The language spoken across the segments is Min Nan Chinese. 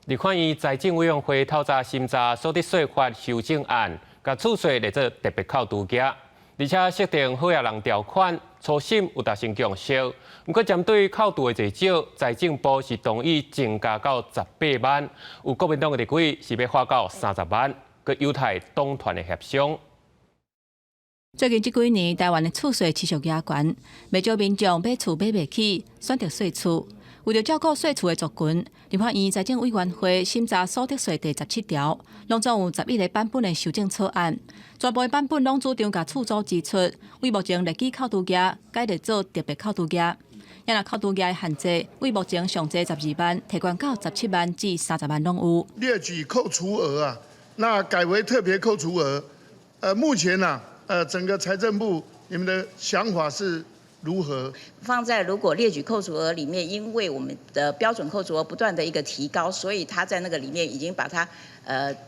立法院財政委員會透早審查所得稅法修正案，共厝稅列做特別扣除額，而且設定好額人條款，初審有達成共識。毋過針對扣除的濟少，財政部是同意增加到十八萬，有國民黨的立委是欲喊到30萬，閣有待黨團的協商。最近這幾年，台灣的厝稅持續加懸，袂少民眾買厝買袂起，選擇稅厝。為著照顧稅厝的族群，立法院財政委員會審查所得稅第17條，攏總有11個版本的修正草案，全部的版本攏主張共厝租支出，為目前列舉扣除額改列做特別扣除額。若扣除額的限制，為目前上濟12萬，提懸到17萬至30萬攏有。列舉扣除額啊，那改為特別扣除額。目前啊，整個財政部你們的想法是如何？放在如果列舉扣除額裡面，因為我們的標準扣除額不斷的一個提高，所以它在那個裡面已經把它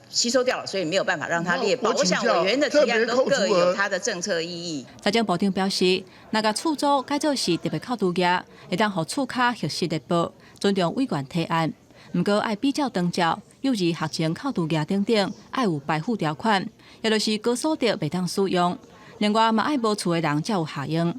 吸收掉了，所以沒有辦法讓它列報。我想委員的提案都各有它的政策意義。財政部長表示，若共厝租改做是特別扣除額，會當予厝跤核實列報，尊重委員提案。毋過愛比照長照、幼兒學前扣除額等等，愛有排富條款，也就是高所得袂當使用。另外嘛愛無厝的人才有效用。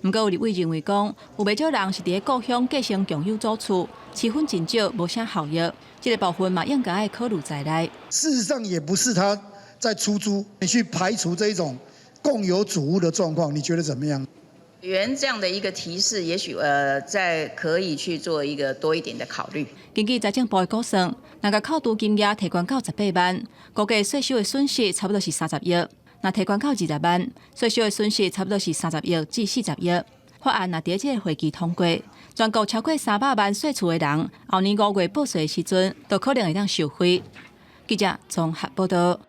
毋過有立委認為講，有袂少人是佇咧故鄉繼承共有祖厝，持份真少，無啥效益。這個部分嘛應該愛考慮在內。事實上，也不是他在出租，你去排除這一種共有組屋的狀況，你覺得怎麼樣？委員這樣的一個提示，也許在可以去做一個多一點的考慮。根據財政部的估算，若共扣除金額提懸到十八萬，估計稅收的損失差不多是三十億；若提懸到20萬，稅收的損失差不多是30億至40億。法案若佇這個會期通過，全國超過300萬稅厝的人，後年5月報稅的時陣，都可能會當受惠。記者綜合報道。